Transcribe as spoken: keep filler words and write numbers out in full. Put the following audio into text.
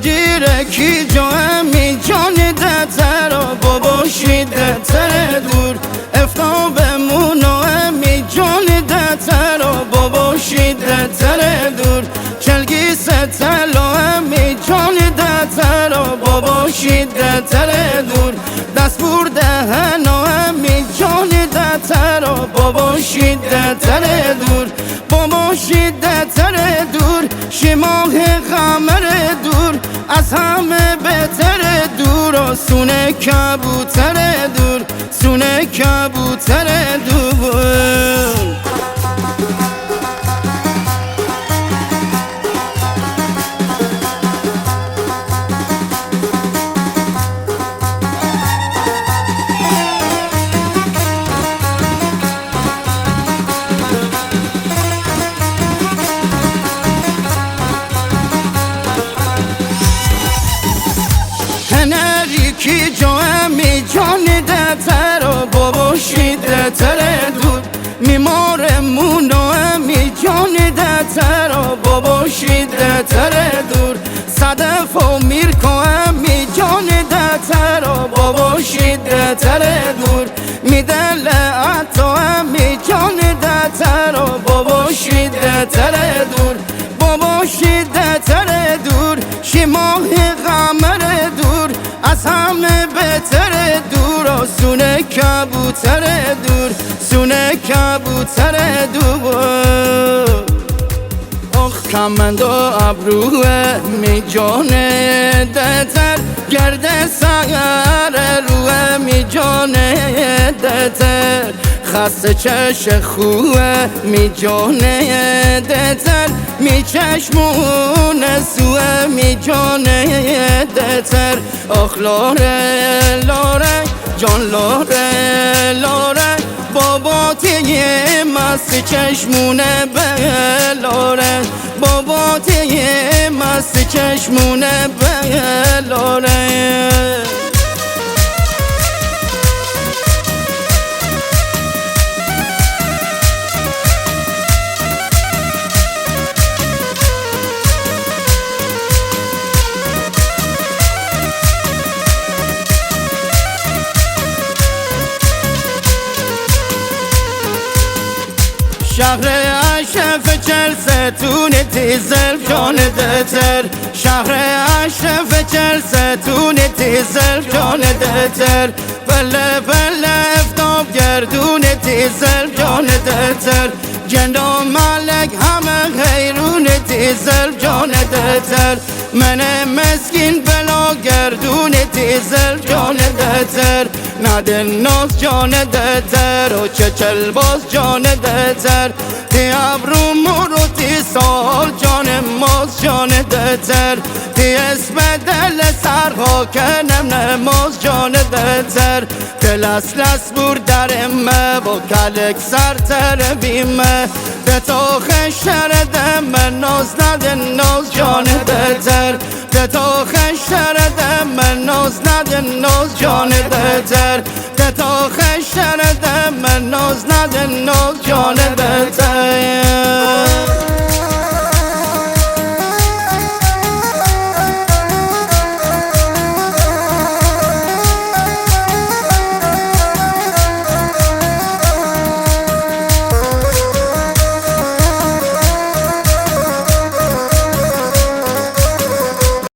Gire ki jo e mi joni de tero, bobo shi de tere dur. Eftobe muno e mi joni de tero, bobo shi de tere dur. Çelgi se telo e mi joni de tero, bobo shi de tere dur. Dast burd e heno e mi joni de tero, bobo shi de tere dur. Bobo shi de tere dur, şi mohi qamere dur, az hame betere dur, o sune kabutere dur, sune kabutere dur. Heneri ki jo e mi joni de tero, bobo shi de tere dur. Mi more muno e mi joni de tero, bobo shi de tere dur. Sadefo mirko e mi joni de tero, bobo shi de tere dur. Mi dele ato e mi joni de tero, bobo shi de tere dur. Bobo shi de tere dur, şi mohi qamere dur, az hame betere dur, o sune kabutere dur, sune kabutere dur. Ox kamendo abrue mi jone de ter, gerde sagare rue mi jone de ter. Xaste çeşe xue mi jone de ter, mi çeşmune sue mi jone de ter. Ox lore, lore, can lore, lore, bobo tiye masti çeşmune be lore, bobo tiye masti çeşmune be lore. Şahre aşe feçel se tu ne tizel jone de ter. Şahre aşe feçel se tu ne tizel jone de ter. Bele bele eftob gerdune tizel jone de ter. Cendo malek hame xeyrune tizel jone de ter. Mene meskin belo gerdune tizel jone de ter. Naden noz jone de ter, o çeçel boz jone de ter. Ti abru muru ti sol jone moz jone de ter. Ti esbedele sarho kenem ne moz jone de ter. Te las las burdareme, bo kalek sar terevime. Te to xeşere de me noz naden noz jone de ter. Te to xeşere de me noz naden noz jone de ter. Te to xeşere de me noz naden noz jone de ter.